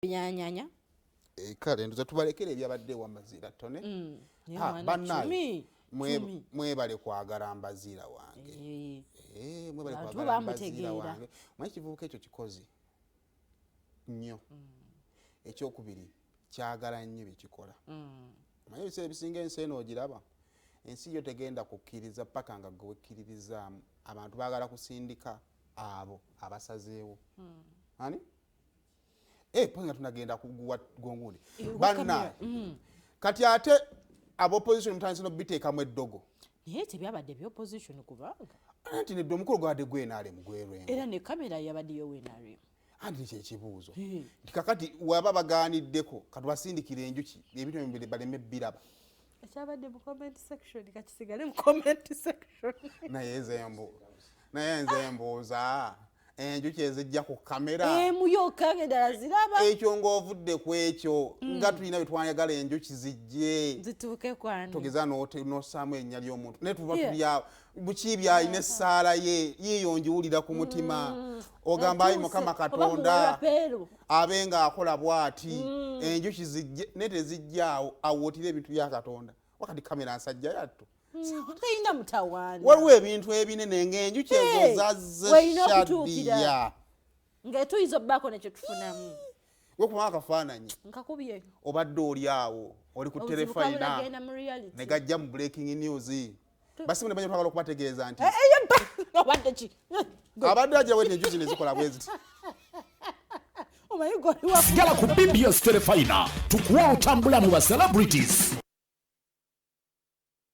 Byanyanya. Kale ndoza tubalekere ebyabadde ewa Mbaziira Tone. Naye Ah, mwana bannange, Cumi, Cumi. Mwebale kwagala Mbaziira wange. Mwebale Abantu kwagala Mbaziira bamutegeera. wange. Manyi ekivubuka ekyo kikozi nnyo. Ekyokubiri, kyagala nnyo byekikola. Manyi ebiseera ebisinga ensi eno ogiraba, ensi yo tegenda kukkiriza paka nga gwe wekkiririzaamu. Abantu baagala kusindika abo abasazeewo. Ani? Po nga tunagenda kuguwa gongundi. Banna, kati ate ab'opposition mutandise n'obiteekamu eddogo. Naye tebyabadde bya opposition, kubanga Anti nedda, omukolo gwabadde gwe NRM, gwerwengo. Era ne kamera yabaddeyo WNRM. Anti kyekibuuzo nti kakati waba baganiddeko, katubasindikira enjuki ebintu ebyo baleme biraba. Ekyabadde mu comment section kakisigale mu comment section. Naye nze mbuuza, enjuki ezijja ku kamera Emu yokka, ng'endala ziraba. Ekyo ng'ovudde ku ekyo, nga tulina bye twayagala enjuki zijje zituuke kwani? Togeza n'ossaamu erinnya ly'omuntu, naye tuba tuli awo, Bukiibi alina essaala ye yiiyo, ngiwulira ku mutima, ogamba, "Ayi Mukama Katonda, Peero. abe ng'akola bw'ati, enjuki zijje," naye tezijjaawo. Awo otira ebintu bya Katonda wakati kamera nsajja yatto. Teyina mutawaana. Waliwo ebintu ebinene ng'enjuki ezo zazze. Weerina okutuukira. Shadiya. Nga tuyinza obbaako nekyo tufunamu. Wekuba akafaananyi. Nkakubye. Obadde oli awo, oli ku Obuzibu terefayina, kabulagenda mu reality. Ne gajja mu breaking news. Basimu ne banya, twagala okubategeeza nti Eh, eh, obadde ki? Abadde agira weti, enjuki ne zikola bwe ziti. Omanyi goliwa. Sigala ku BBS Terefayina, tukuwa otambula mu ba celebrities.